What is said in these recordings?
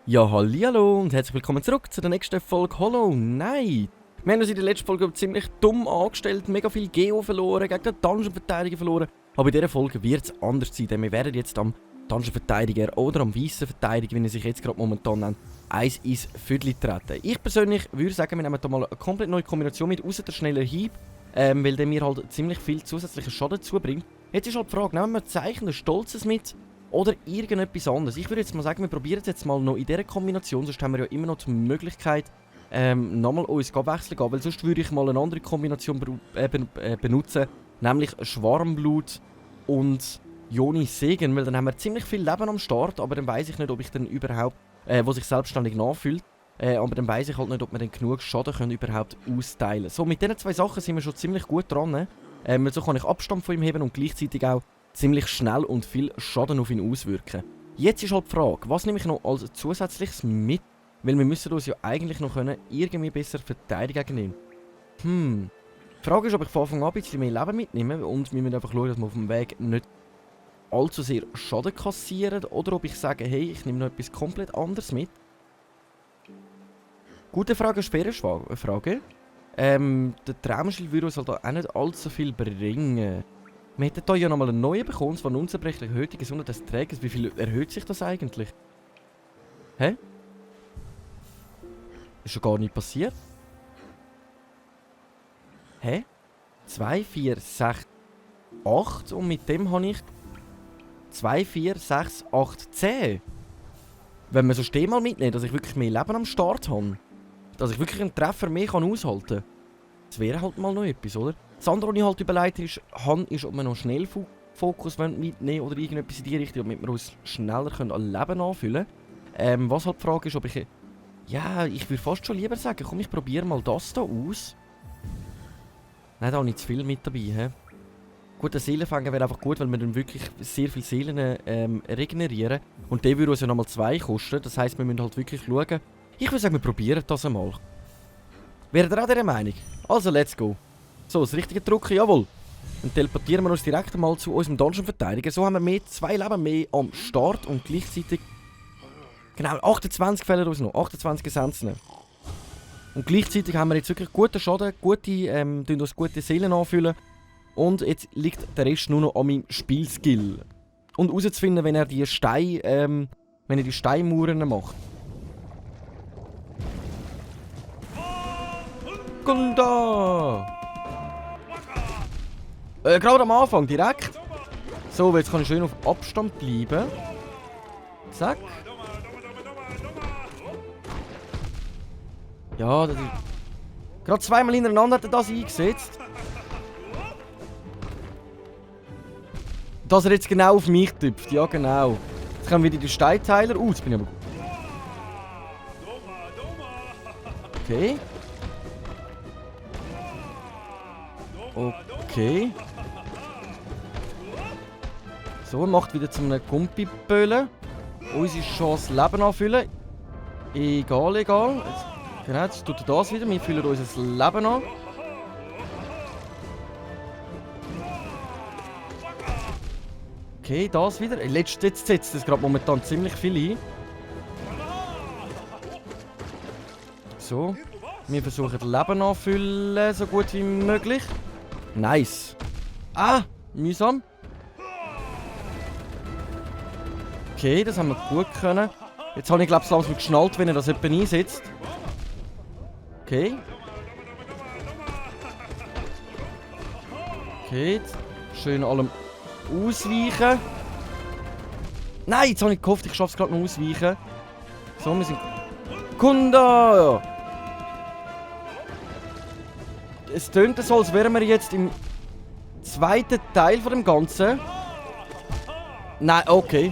Ja, hallihallo und herzlich willkommen zurück zu der nächsten Folge Hollow Knight. Wir haben uns in der letzten Folge ziemlich dumm angestellt, mega viel Geo verloren, gegen den Dungeon-Verteidiger verloren. Aber in dieser Folge wird es anders sein, denn wir werden jetzt am Dungeon-Verteidiger oder am weißen Verteidiger, wie er sich jetzt gerade momentan nennt, eins ins Viertel treten. Ich persönlich würde sagen, wir nehmen hier mal eine komplett neue Kombination mit, außer der schnelle Hieb, weil der mir halt ziemlich viel zusätzlichen Schaden zubringt. Jetzt ist halt die Frage, nehmen wir Zeichen des Stolzes mit? Oder irgendetwas anderes. Ich würde jetzt mal sagen, wir probieren es jetzt mal noch in dieser Kombination, sonst haben wir ja immer noch die Möglichkeit, nochmal uns wechseln gehen, weil sonst würde ich mal eine andere Kombination benutzen, nämlich Schwarmblut und Joni Segen, weil dann haben wir ziemlich viel Leben am Start, aber dann weiss ich nicht, ob ich dann überhaupt, wo sich selbstständig nachfühlt, aber dann weiss ich halt nicht, ob wir dann genug Schaden können überhaupt austeilen. So, mit diesen zwei Sachen sind wir schon ziemlich gut dran, weil so kann ich Abstand von ihm heben und gleichzeitig auch ziemlich schnell und viel Schaden auf ihn auswirken. Jetzt ist halt die Frage, was nehme ich noch als zusätzliches mit? Weil wir müssen uns ja eigentlich noch irgendwie besser verteidigen gegen ihn. Die Frage ist, ob ich von Anfang an ein bisschen mehr Leben mitnehme und wir müssen einfach schauen, dass wir auf dem Weg nicht allzu sehr Schaden kassieren, oder ob ich sage, hey, ich nehme noch etwas komplett anderes mit. Gute Frage, schwere Frage. Der Traumschild würde uns halt auch nicht allzu viel bringen. Wir hätten hier ja nochmal einen neuen bekommen, zwar eine unzerbrechliche erhöhte Gesundheit des Trägers. Wie viel erhöht sich das eigentlich? Hä? Ist schon gar nicht passiert? Hä? 2, 4, 6, 8 und mit dem habe ich 2, 4, 6, 8, 10. Wenn wir so stehen mal mitnehmen, dass ich wirklich mehr Leben am Start habe. Dass ich wirklich einen Treffer mehr aushalten kann. Das wäre halt mal noch etwas, oder? Das andere, was ich halt überlegt habe, ist, ob wir noch Schnellfokus mitnehmen oder irgendetwas in die Richtung, damit wir uns schneller an Leben anfüllen können. Was halt die Frage ist, ob ich... Ja, ich würde fast schon lieber sagen, komm, ich probiere mal das hier aus. Nein, da habe ich zu viel mit dabei. He? Gut, der Seelenfänger wäre einfach gut, weil wir dann wirklich sehr viele Seelen regenerieren. Und der würde uns ja nochmal 2 kosten. Das heisst, wir müssen halt wirklich schauen. Ich würde sagen, wir probieren das einmal. Wäre ihr auch dieser Meinung? Also, let's go. So, das richtige drücken, jawohl. Dann teleportieren wir uns direkt mal zu unserem Dungeon-Verteidiger. So haben wir 2 Leben mehr am Start und gleichzeitig... Genau, 28 fehlen uns noch, 28 Essenzen. Und gleichzeitig haben wir jetzt wirklich guten Schaden, uns gute Seelen anfüllen. Und jetzt liegt der Rest nur noch an meinem Spielskill. Und herauszufinden, wenn er die Steinmauern macht. Gunda! Gerade am Anfang, direkt. So, jetzt kann ich schön auf Abstand bleiben. Zack. Ja, das ist... Gerade zweimal hintereinander hat er das eingesetzt. Dass er jetzt genau auf mich tüpft, ja genau. Jetzt kommen wieder die Steinteiler. Jetzt bin ich aber gut. Okay. Okay. So, macht wieder zu einem Gumpibölle. Unsere Chance Leben anfüllen. Egal. Jetzt, genau, jetzt tut er das wieder. Wir füllen unser Leben an. Okay, das wieder. Jetzt setzt es gerade momentan ziemlich viel ein. So. Wir versuchen Leben anfüllen, so gut wie möglich. Nice. Ah, mühsam. Okay, das haben wir gut können. Jetzt habe ich, glaube ich, langsam geschnallt, wenn er das jemand einsetzt. Okay. Okay, jetzt schön allem ausweichen. Nein, jetzt habe ich gehofft, ich schaffe es gerade noch ausweichen. So, wir sind... Kunda! Es tönt so, als wären wir jetzt im zweiten Teil von dem Ganzen. Nein, okay.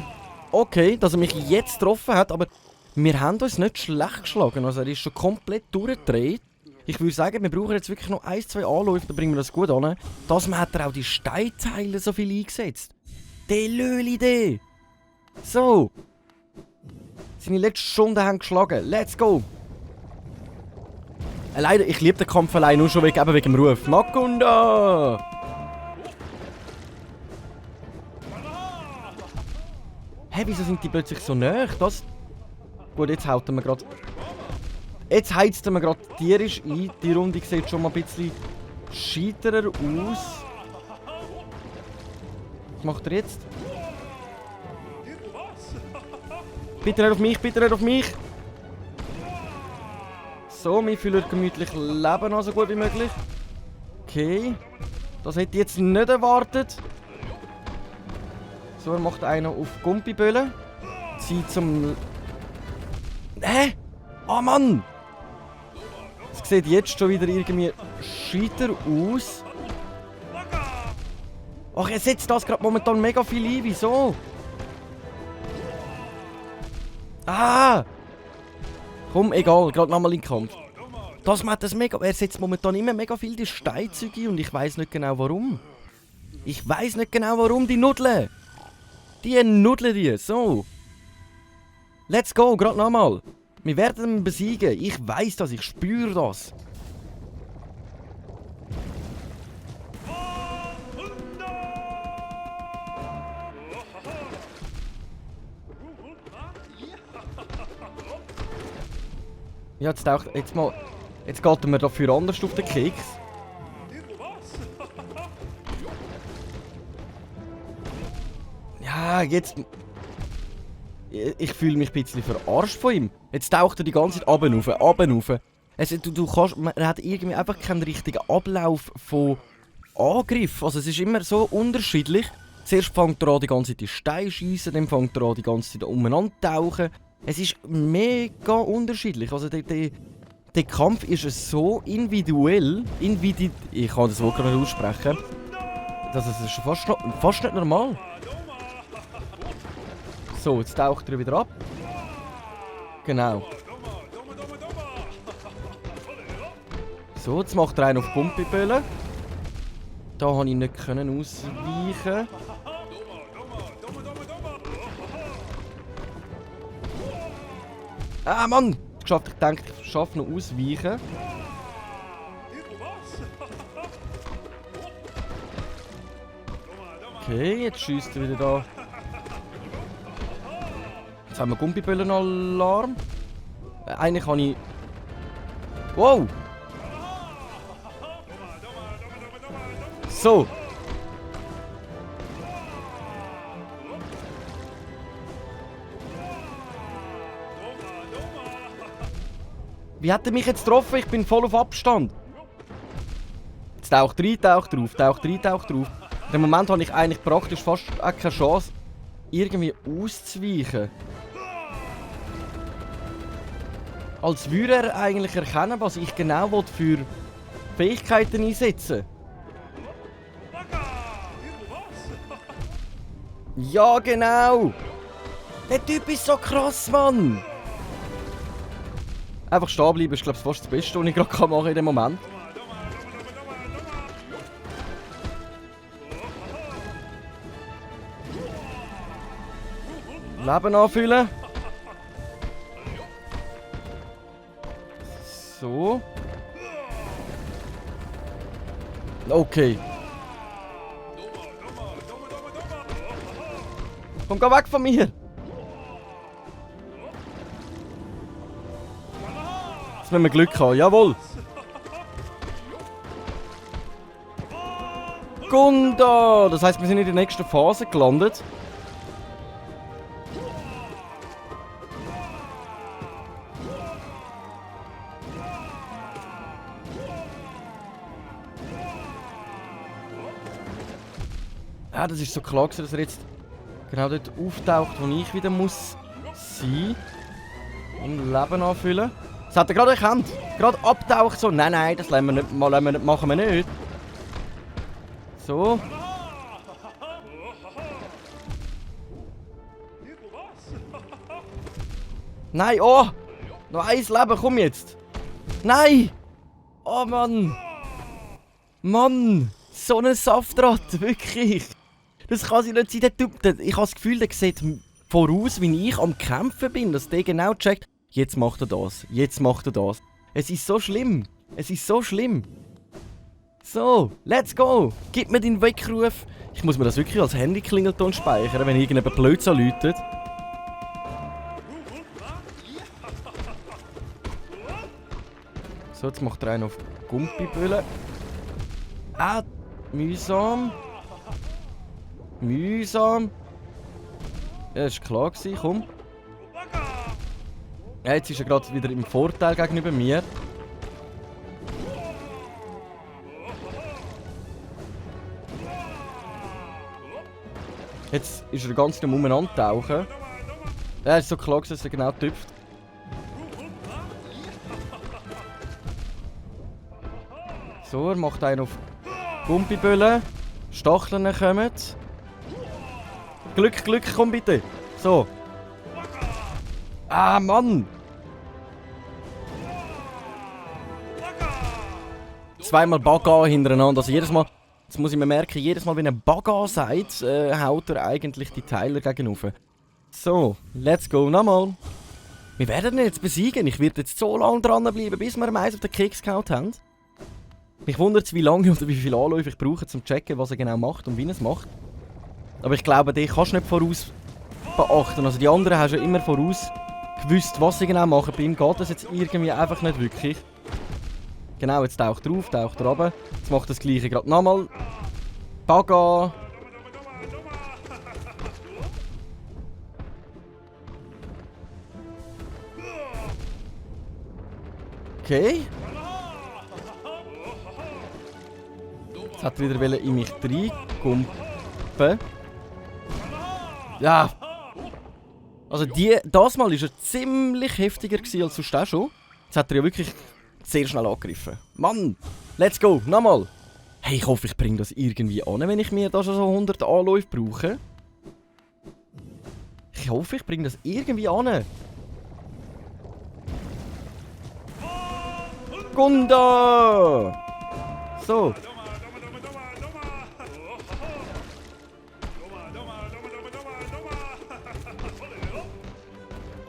Okay, dass er mich jetzt getroffen hat, aber wir haben uns nicht schlecht geschlagen. Also er ist schon komplett durchgedreht. Ich würde sagen, wir brauchen jetzt wirklich noch 1, 2 Anläufe, dann bringen wir das gut an. Das hat er auch die Steinteile so viel eingesetzt. Die Löli-Idee. So. Seine letzte Stunde haben geschlagen. Let's go. Leider, ich liebe den Kampf allein nur schon wegen dem Ruf. Makunda! Hä, wieso sind die plötzlich so nah? Das... Gut, jetzt haut er mir gerade... Jetzt heizt er mir gerade tierisch ein. Die Runde sieht schon mal ein bisschen scheiterer aus. Was macht er jetzt? Bitte nicht auf mich, bitte nicht auf mich! So, wir füllen gemütlich Leben an, so gut wie möglich. Okay. Das hätte ich jetzt nicht erwartet. So, er macht einen auf Gumpiböllen. Zieht zum... Hä? Ah, Mann! Es sieht jetzt schon wieder irgendwie scheiter aus. Ach, er setzt das gerade momentan mega viel ein. Wieso? Ah! Komm, egal, gerade nochmal in den Kampf. Das macht das mega... Er setzt momentan immer mega viel die Steinzüge und ich weiß nicht genau warum. Ich weiß nicht genau warum, die Nudeln. Die nudeln die, so. Let's go, gerade nochmal. Wir werden ihn besiegen. Ich weiß das, ich spüre das. Ja, jetzt taucht... Jetzt mal... Jetzt geht er mir dafür anders auf den Keks. Ja, jetzt... Ich fühle mich ein bisschen verarscht von ihm. Jetzt taucht er die ganze Zeit runter. Also, du kannst... Er hat irgendwie einfach keinen richtigen Ablauf von Angriff. Also es ist immer so unterschiedlich. Zuerst fängt er an, die ganze Zeit die Steine schiessen, dann fängt er an, die ganze Zeit umeinander tauchen. Es ist mega unterschiedlich. Also der Kampf ist so individuell. Ich kann das Wort gar nicht aussprechen. Das ist schon fast nicht normal. So, jetzt taucht er wieder ab. Genau. So, jetzt macht er einen auf Gumpiböllen. Da konnte ich nicht ausweichen. Ah, Mann! Geschafft. Ich denke, ich schaffe noch ausweichen. Okay, jetzt schießt er wieder da. Jetzt haben wir Gumpiböllen-Alarm. Eigentlich kann ich... Wow! So! Wie hat er mich jetzt getroffen? Ich bin voll auf Abstand. Jetzt taucht rein, taucht drauf, taucht rein, taucht drauf. Im Moment habe ich eigentlich praktisch fast auch keine Chance, irgendwie auszuweichen. Als würde er eigentlich erkennen, was ich genau für Fähigkeiten einsetzen. Ja, genau! Der Typ ist so krass, Mann! Einfach stehen bleiben ist, glaube ich, fast das Beste, was ich gerade machen kann in dem Moment. Leben anfüllen. So. Okay. Komm, geh weg von mir! Jetzt müssen wir Glück haben, jawohl! Gunda! Das heisst, wir sind in der nächsten Phase gelandet. Ja, das ist so klar, dass er jetzt genau dort auftaucht, wo ich wieder muss sein. Und Leben anfüllen. Das hat er gerade erkannt. Gerade abtaucht so. Nein, nein, das machen wir nicht. So. Nein, oh! Noch ein Leben, komm jetzt! Nein! Oh Mann! Mann! So ein Saftrad, wirklich! Das kann sich nicht sein, der Typ. Ich habe das Gefühl, der sieht voraus, wie ich am Kämpfen bin, dass der genau checkt. Jetzt macht er das, jetzt macht er das. Es ist so schlimm. Es ist so schlimm. So, let's go. Gib mir deinen Weckruf. Ich muss mir das wirklich als Handy-Klingelton speichern, wenn irgendjemand blöd anläutet. So, jetzt macht er einen auf Gumpibülle. Ah, mühsam. Mühsam. Ja, das war klar gewesen, komm. Ja, jetzt ist er gerade wieder im Vorteil gegenüber mir. Jetzt ist er ganz am Umeinander tauchen. Ja, es ist so klar, dass er genau tüpft. So, er macht einen auf Gumpiböllen. Stacheln kommen. Glück, Glück, komm bitte. So. Ah, Mann! Zweimal Baga hintereinander. Also jedes Mal, jetzt muss ich mir merken, jedes Mal, wenn er Baga sagt, haut er eigentlich die Teiler gegenüber. So, let's go, nochmal. Wir werden ihn jetzt besiegen. Ich werde jetzt so lange dranbleiben, bis wir eins auf den Keks gehauen haben. Mich wundert es, wie lange oder wie viele Anläufe ich brauche, um zu checken, was er genau macht und wie er es macht. Aber ich glaube, den kannst du nicht voraus beachten. Also die anderen haben schon immer voraus gewusst, was sie genau machen. Bei ihm geht das jetzt irgendwie einfach nicht wirklich. Genau, jetzt taucht er auf, taucht er runter. Jetzt macht er das gleiche gerade nochmal. Baga. Okay. Jetzt hat er wieder in mich reinkumpen. Ja. Also das Mal war er ziemlich heftiger als sonst auch schon. Jetzt hat er ja wirklich sehr schnell angegriffen. Mann, let's go, nochmal. Hey, ich hoffe, ich bringe das irgendwie an, wenn ich mir da schon so 100 Anläufe brauche. Ich hoffe, ich bringe das irgendwie an. Gunda! So.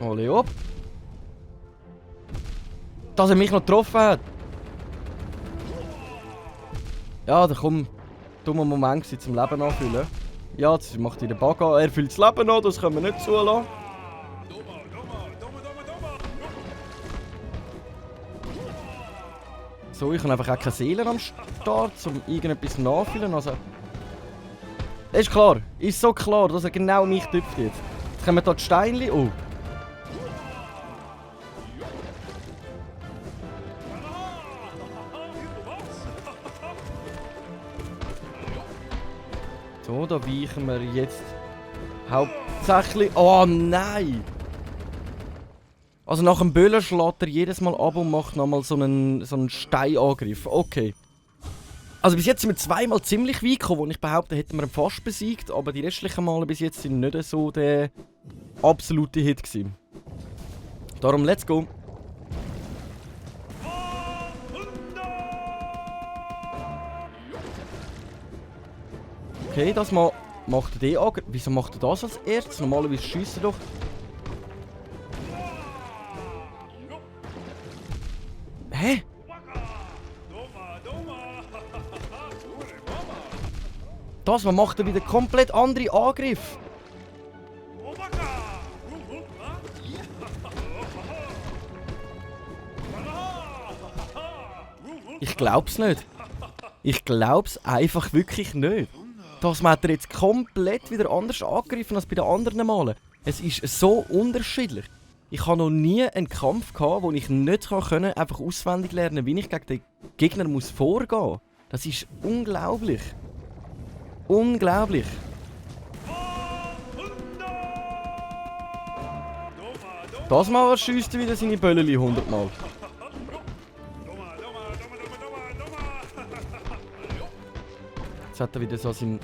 Alle ab. Dass er mich noch getroffen hat. Ja, da kommt ein dummer Moment zum Leben anfüllen. Ja, jetzt macht er den Baga. Er füllt das Leben an, das können wir nicht zulassen. So, ich habe einfach auch keine Seelen am Start, um irgendetwas nachzufüllen. Also, ist klar, ist so klar, dass er genau mich tüpft jetzt. Jetzt kommen hier die Steinchen. Oh. So, da weichen wir jetzt hauptsächlich... Oh nein! Also nach dem Böllen schlägt er jedes Mal ab und macht nochmal so einen Steinangriff. Okay. Also bis jetzt sind wir zweimal ziemlich weit gekommen, wo ich behaupte, hätten wir ihn fast besiegt. Aber die restlichen Male bis jetzt sind nicht so der absolute Hit gewesen. Darum, let's go! Okay, das mal macht er den Angriff. Wieso macht er das als erstes? Normalerweise schießt er doch. Hä? Das mal macht er wieder komplett andere Angriff. Ich glaub's nicht. Ich glaub's einfach wirklich nicht. Das hat er jetzt komplett wieder anders angegriffen als bei den anderen Malen. Es ist so unterschiedlich. Ich habe noch nie einen Kampf gehabt, wo ich nicht einfach auswendig lernen, wie ich gegen den Gegner vorgehen muss. Das ist unglaublich. Unglaublich. Das Mal schiesst er wieder seine Bölleli 100 Mal. Jetzt hat er wieder so seinen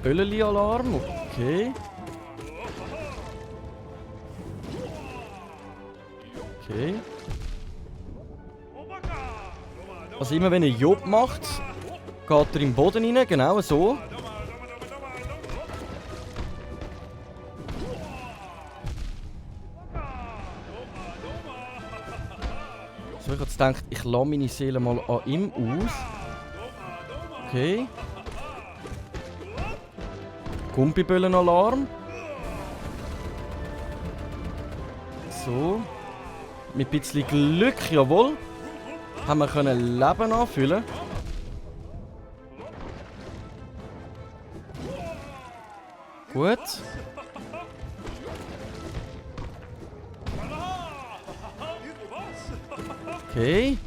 Bölleli-Alarm. Okay. Okay. Also immer wenn er Job macht, geht er im Boden rein, genau so. So, ich gedacht, ich lasse meine Seele mal an ihm aus. Okay. Gumpiböllen-Alarm. So. Mit ein bisschen Glück, jawohl. Haben wir können Leben anfüllen. Gut. Okay.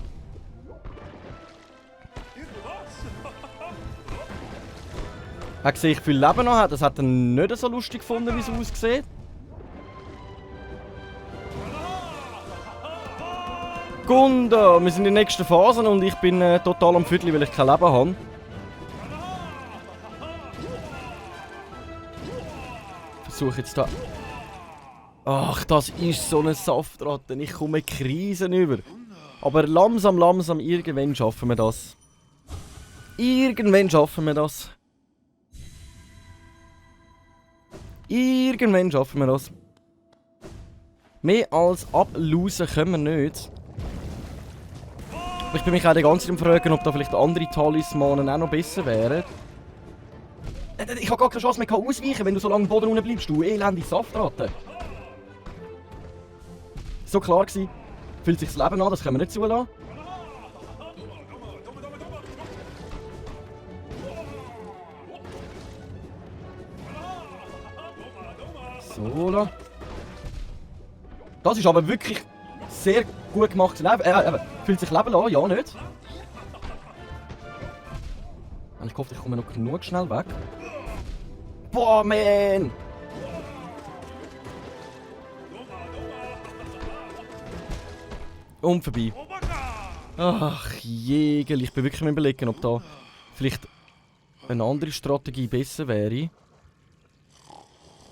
Er hat gesehen, ich viel Leben noch. Das hat er nicht so lustig gefunden, wie es aussieht. Gunda, wir sind in der nächsten Phase und ich bin total am Viertel, weil ich kein Leben habe. Versuche jetzt da... Ach, das ist so eine Saftratte. Ich komme Krisen über. Aber langsam, irgendwann schaffen wir das. Irgendwann schaffen wir das. Irgendwann schaffen wir das. Mehr als ablosen können wir nicht. Ich bin mich auch die ganze Zeit am fragen, ob da vielleicht andere Talismanen auch noch besser wären. Ich habe gar keine Chance mehr ausweichen, wenn du so lange am Boden unten bleibst, du elende Saftratte. So klar gewesen. Fühlt sich das Leben an, das können wir nicht zulassen. So. Das ist aber wirklich sehr gut gemacht. Fühlt sich Leben an, ja nicht? Ich hoffe, ich komme noch genug schnell weg. Boah, man! Und vorbei. Ach, Jägel. Ich bin wirklich am Überlegen, ob da vielleicht eine andere Strategie besser wäre.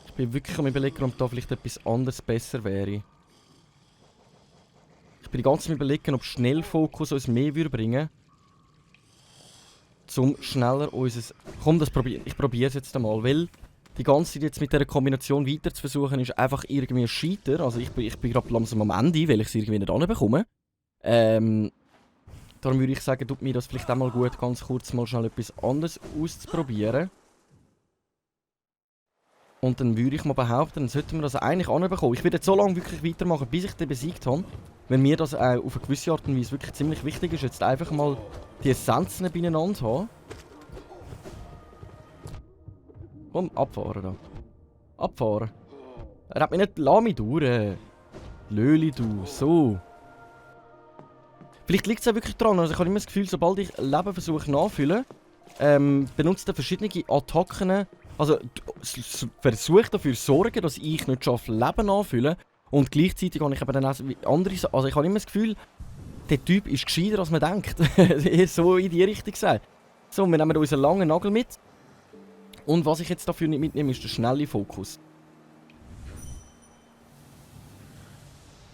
Ich bin wirklich am Überlegen, ob da vielleicht etwas anderes besser wäre. Ich bin die ganze Zeit am Überlegen, ob Schnellfokus uns mehr bringen würde. Um schneller unser... Komm, ich probiere es jetzt einmal, weil die ganze Zeit jetzt mit dieser Kombination weiter zu versuchen, ist einfach irgendwie ein Scheiter. Also ich bin gerade langsam am Ende, weil ich es irgendwie nicht anbekomme. Darum würde ich sagen, tut mir das vielleicht auch mal gut, ganz kurz mal schnell etwas anderes auszuprobieren. Und dann würde ich mal behaupten, dann sollten wir das eigentlich anbekommen. Ich werde jetzt so lange wirklich weitermachen, bis ich den besiegt habe. Wenn mir das auch auf eine gewisse Art und Weise wirklich ziemlich wichtig ist, jetzt einfach mal die Essenzen beieinander haben. Komm, abfahren da. Abfahren. Er hat mich nicht... Lass mich durch. Löli, du. So. Vielleicht liegt es auch wirklich dran. Also ich habe immer das Gefühl, sobald ich Leben versuche nachzufüllen, benutzt er verschiedene Attacken. Also versucht dafür zu sorgen, dass ich nicht schaffe, Leben nachzufüllen. Und gleichzeitig habe ich aber dann auch andere... Also ich habe immer das Gefühl, der Typ ist gescheiter, als man denkt. Eher so in die Richtung gesagt. So, wir nehmen unseren langen Nagel mit. Und was ich jetzt dafür nicht mitnehme, ist der schnelle Fokus.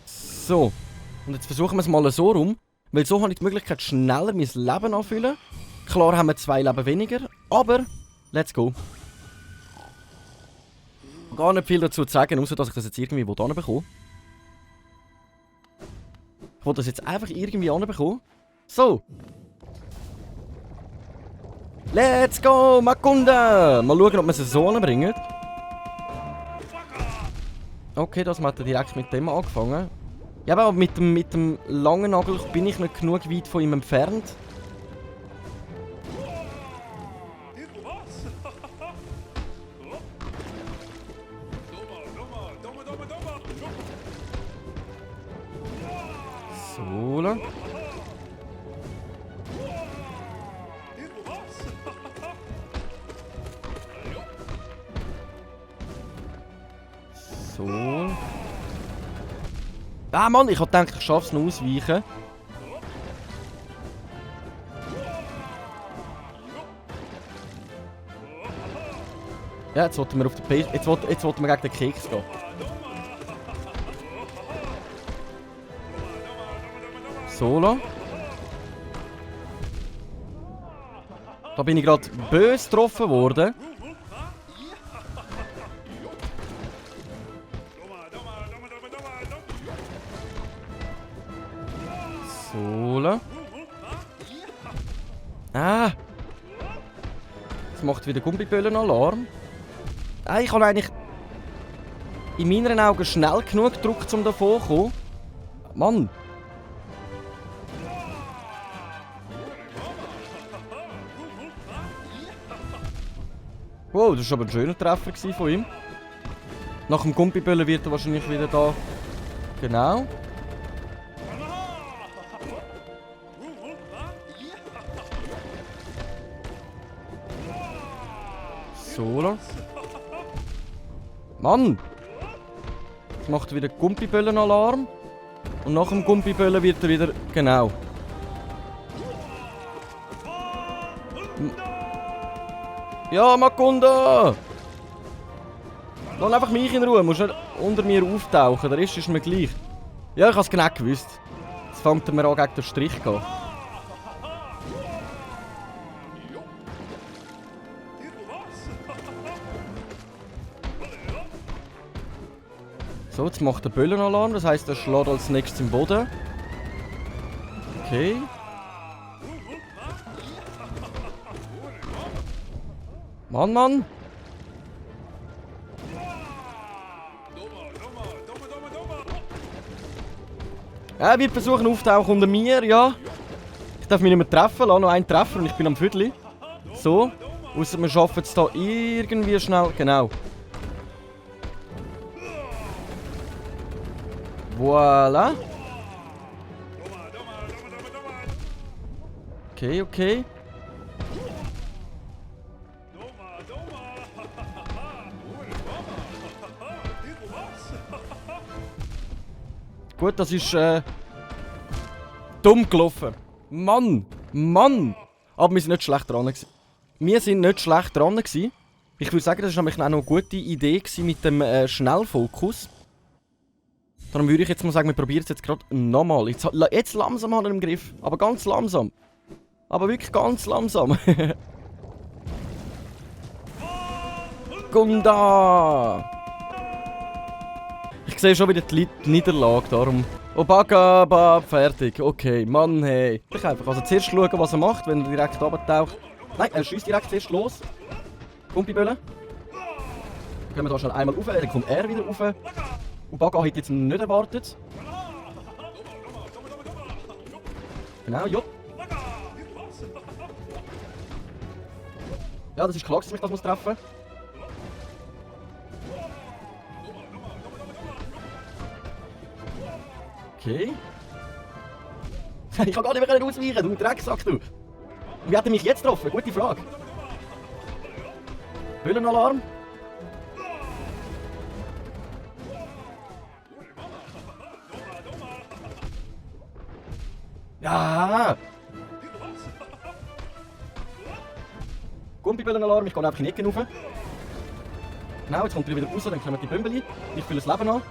So. Und jetzt versuchen wir es mal so rum. Weil so habe ich die Möglichkeit, schneller mein Leben anfüllen. Klar haben wir 2 Leben weniger. Aber, let's go. Gar nicht viel dazu zu sagen, außer dass ich das jetzt irgendwie hinbekomme. Ich will das jetzt einfach irgendwie hinbekommen. So. Let's go, Makunda! Mal schauen, ob wir es so anbringen. Okay, das hat er direkt mit dem angefangen. Ja, aber mit dem langen Nagel bin ich nicht genug weit von ihm entfernt. So. So. Ah Mann, ich hab gedacht, ich schaff's noch ausweichen. Ja, jetzt wollten wir auf den Page. Jetzt wollten wir gegen den Keks gehen. Solo. Da bin ich gerade böse getroffen worden. So. Ah! Jetzt macht wieder Gummiböllen-Alarm. Ich habe eigentlich in meinen Augen schnell genug gedrückt, um davor zu kommen. Mann! Wow, das war aber ein schöner Treffer von ihm. Nach dem Gummiböllen wird er wahrscheinlich wieder da. Genau. So. Mann! Jetzt macht er wieder Gummiböllen-Alarm. Und nach dem Gummiböllen wird er wieder. Genau. Ja, Makunda! Lass einfach mich in Ruhe, musst nicht unter mir auftauchen, der Rest ist mir gleich. Ja, ich hab's genau gewusst. Jetzt fängt er mir an gegen den Strich zu gehen. So, jetzt macht er Böllenalarm, das heisst, er schlägt als nächstes im Boden. Okay. Mann, Mann! Er wird versuchen aufzutauchen unter mir, ja. Ich darf mich nicht mehr treffen, lass noch einen Treffer und ich bin am Viertel. So. Ausser wir schaffen es da irgendwie schnell. Genau. Voilà. Okay, okay. Gut, das ist dumm gelaufen. Mann! Mann! Aber wir sind nicht schlecht dran gewesen. Wir sind nicht schlecht dran gewesen. Ich würde sagen, das war nämlich auch noch eine gute Idee mit dem Schnellfokus. Darum würde ich jetzt mal sagen, wir probieren es jetzt gerade nochmal. Jetzt langsam hat er im Griff. Aber ganz langsam. Aber wirklich ganz langsam. Gunda! Ich sehe schon wieder die Niederlage, darum... Obaga, fertig. Okay, Mann, hey. Ich einfach also zuerst schauen, was er macht, wenn er direkt runtertaucht. Nein, er schießt direkt zuerst los. Gummiböllen. Dann gehen wir da schnell einmal rauf, dann kommt er wieder rauf. Obaga hat jetzt nicht erwartet. Genau, ja. Ja, das ist klar, dass ich das treffen muss. Okay. Ich kann gar nicht mehr ausweichen, du Drecksack, du. Wie hat er mich jetzt getroffen? Gute Frage. Böllenalarm. Ja! Gummiböllenalarm, ich gehe einfach in die Ecke rauf. Genau, jetzt kommt er wieder raus, dann kommen die Bömbeli. Ich fülle das Leben an.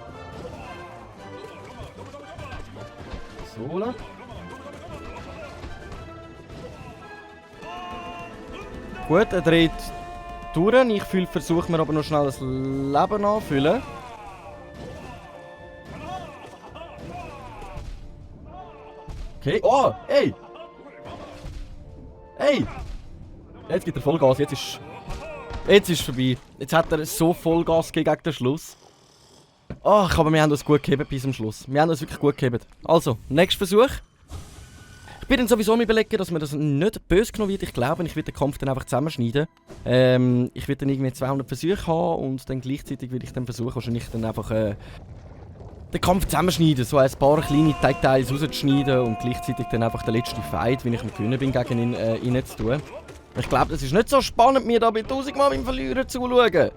So. Gut, er dreht durch. Ich versuche mir aber noch schnell das Leben anfüllen. Okay. Oh, hey! Hey! Jetzt gibt er Vollgas, jetzt ist es vorbei. Jetzt hat er so Vollgas gegen den Schluss. Ach, aber wir haben uns gut gehebt bis zum Schluss. Wir haben uns wirklich gut gehebt. Also, nächster Versuch. Ich bin dann sowieso am Überlegen, dass mir das nicht böse genommen wird. Ich glaube, ich werde den Kampf dann einfach zusammenschneiden. Ich werde dann irgendwie 200 Versuche haben und dann gleichzeitig werde ich dann versuchen, wahrscheinlich dann einfach den Kampf zusammenschneiden. So ein paar kleine Details rauszuschneiden und gleichzeitig dann einfach den letzten Fight, wenn ich am Gewinnen bin, gegen ihn reinzutun. Ich glaube, das ist nicht so spannend, mir da bei 1000 Mal beim Verlieren zuzuschauen.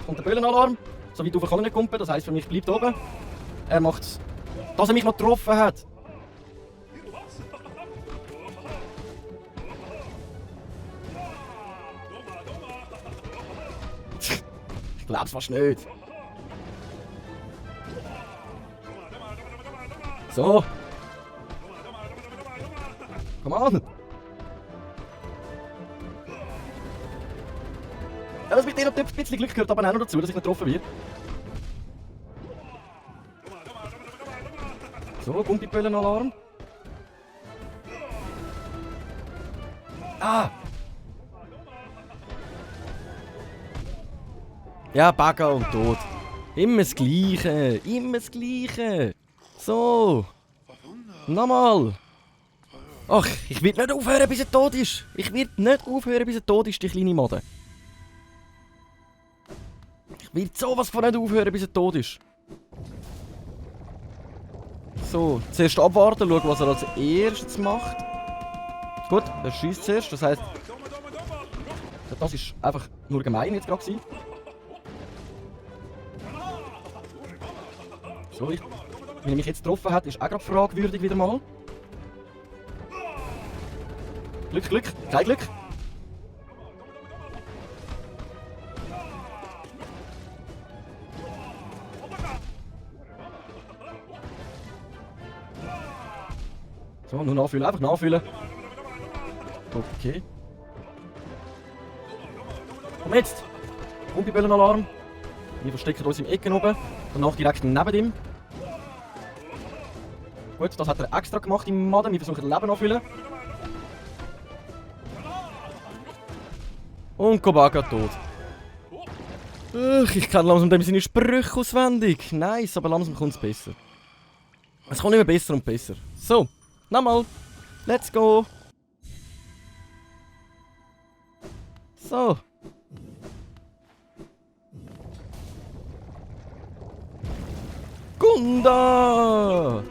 Kommt der Böllenalarm. So weit rauf kann er nicht kumpen, das heisst für mich bleibt oben. Er macht's, dass er mich noch getroffen hat. Ich glaub's fast nicht. So. Komm an. Ja, das mit dir noch ein bisschen Glück gehört aber auch noch dazu, dass ich nicht getroffen werde. So, Gummiböllenalarm. Ah! Ja, Bagger und tot. Immer das Gleiche. Immer das Gleiche. So. Nochmal. Ach, ich werde nicht aufhören, bis er tot ist. Ich werde nicht aufhören, bis er tot ist, die kleine Made. Ich werde sowas von nicht aufhören, bis er tot ist. So, zuerst abwarten, schauen, was er als erstes macht. Gut, er schießt zuerst, das heisst... Das ist einfach nur gemein jetzt gerade gewesen. So, wenn er mich jetzt getroffen hat, ist auch gerade fragwürdig wieder mal. Glück, Glück, kein Glück. So, nur nachfüllen, einfach nachfüllen. Okay. Und jetzt! Kumpibellenalarm. Wir verstecken uns im Ecken oben. Danach direkt neben ihm. Gut, das hat er extra gemacht im Maden. Wir versuchen Leben nachfüllen. Und Kobaga tot. Ich kenne langsam dem seine Sprüche auswendig. Nice, aber langsam kommt es besser. Es kommt immer besser und besser. So, nochmal. Let's go. So. Gunda!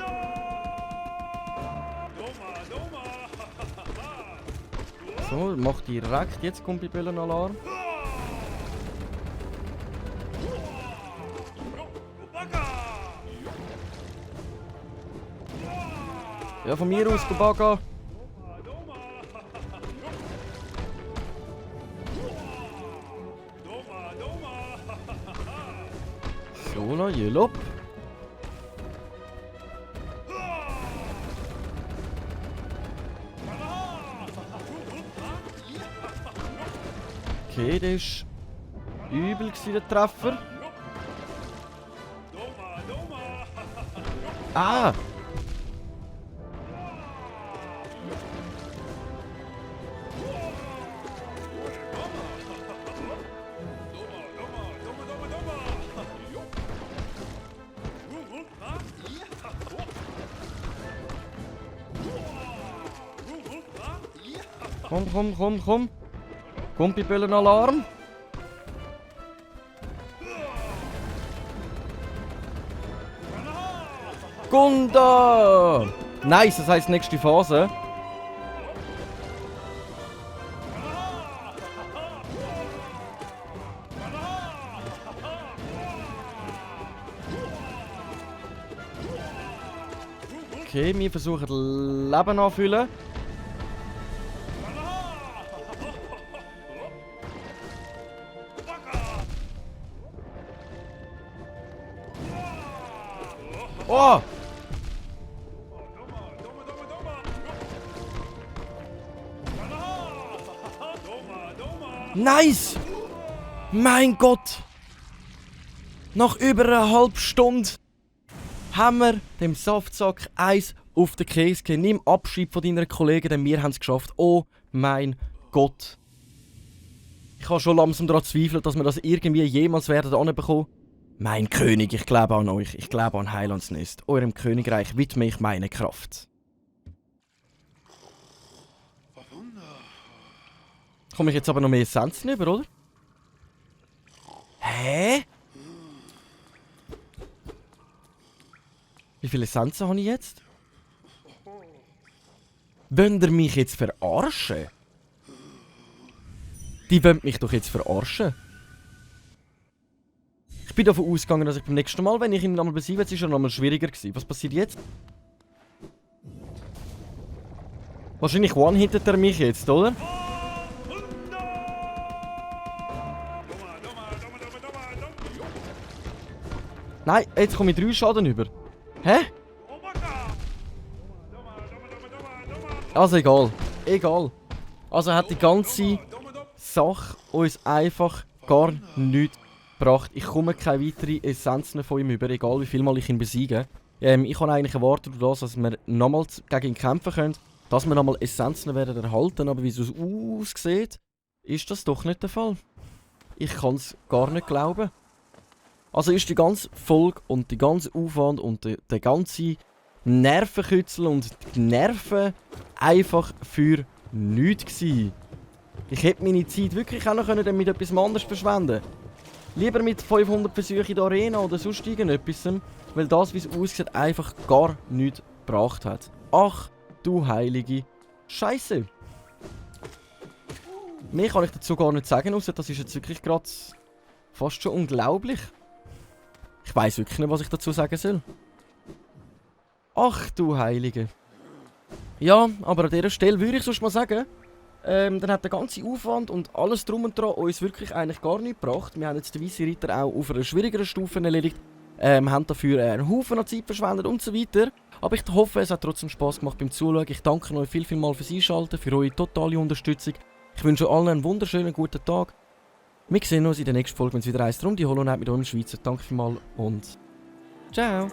So, mach direkt jetzt Kumpibellenalarm. Ja, von mir aus, Kobaga. So, noch Yellow. Okay, der ist übel gewesen, der Treffer. Ah! Komm. Kumpibellenalarm. Gunda! Nice, das heisst nächste Phase. Okay, wir versuchen Leben anfüllen. Oh! Nice! Mein Gott! Nach über einer halben Stunde haben wir dem Saftsack Eis auf den Käse gegeben. Nimm Abschied von deiner Kollegen, denn wir haben es geschafft. Oh mein Gott! Ich habe schon langsam daran zweifelt, dass wir das irgendwie jemals werden anbekommen. Mein König, ich glaube an euch. Ich glaube an Heilandsnest. Eurem Königreich widme ich meine Kraft. Komme ich jetzt aber noch mehr Essenzen über, oder? Hä? Wie viele Essenzen habe ich jetzt? Wollt ihr mich jetzt verarschen? Die wollen mich doch jetzt verarschen. Ich bin davon ausgegangen, dass ich beim nächsten Mal, wenn ich ihn nochmal besiege, ist er nochmal schwieriger gewesen. Was passiert jetzt? Wahrscheinlich one-hittet er mich jetzt, oder? Nein, jetzt komme ich 3 Schaden über. Hä? Also egal. Egal. Also hat die ganze Sache uns einfach gar nichts gebracht. Ich komme keine weiteren Essenzen von ihm über, egal wie viel Mal ich ihn besiege. Ich habe eigentlich erwartet, dass wir nochmals gegen ihn kämpfen können. dass wir nochmal Essenzen werden erhalten, aber wie es aussieht, ist das doch nicht der Fall. Ich kann es gar nicht glauben. Also ist die ganze Folge und die ganze Aufwand und der ganze Nervenkitzel und die Nerven einfach für nichts gewesen. Ich hätte meine Zeit wirklich auch noch mit etwas anderes verschwenden können. Lieber mit 500 Versuchen in der Arena oder sonst irgendetwas, weil das, wie es aussieht, einfach gar nichts gebracht hat. Ach, du heilige Scheiße. Mehr kann ich dazu gar nicht sagen, außer das ist jetzt wirklich gerade fast schon unglaublich. Ich weiß wirklich nicht, was ich dazu sagen soll. Ach du Heilige. Ja, aber an dieser Stelle würde ich sonst mal sagen, dann hat der ganze Aufwand und alles drum und dran uns wirklich eigentlich gar nichts gebracht. Wir haben jetzt den Weisse Ritter auch auf einer schwierigeren Stufe erledigt, haben dafür einen Haufen an Zeit verschwendet und so weiter. Aber ich hoffe, es hat trotzdem Spass gemacht beim Zuschauen. Ich danke euch viel mal fürs Einschalten, für eure totale Unterstützung. Ich wünsche allen einen wunderschönen guten Tag. Wir sehen uns in der nächsten Folge, wenn es wieder heisst, um die Hollow Knight mit eurem Schweizer. Danke vielmals und ciao!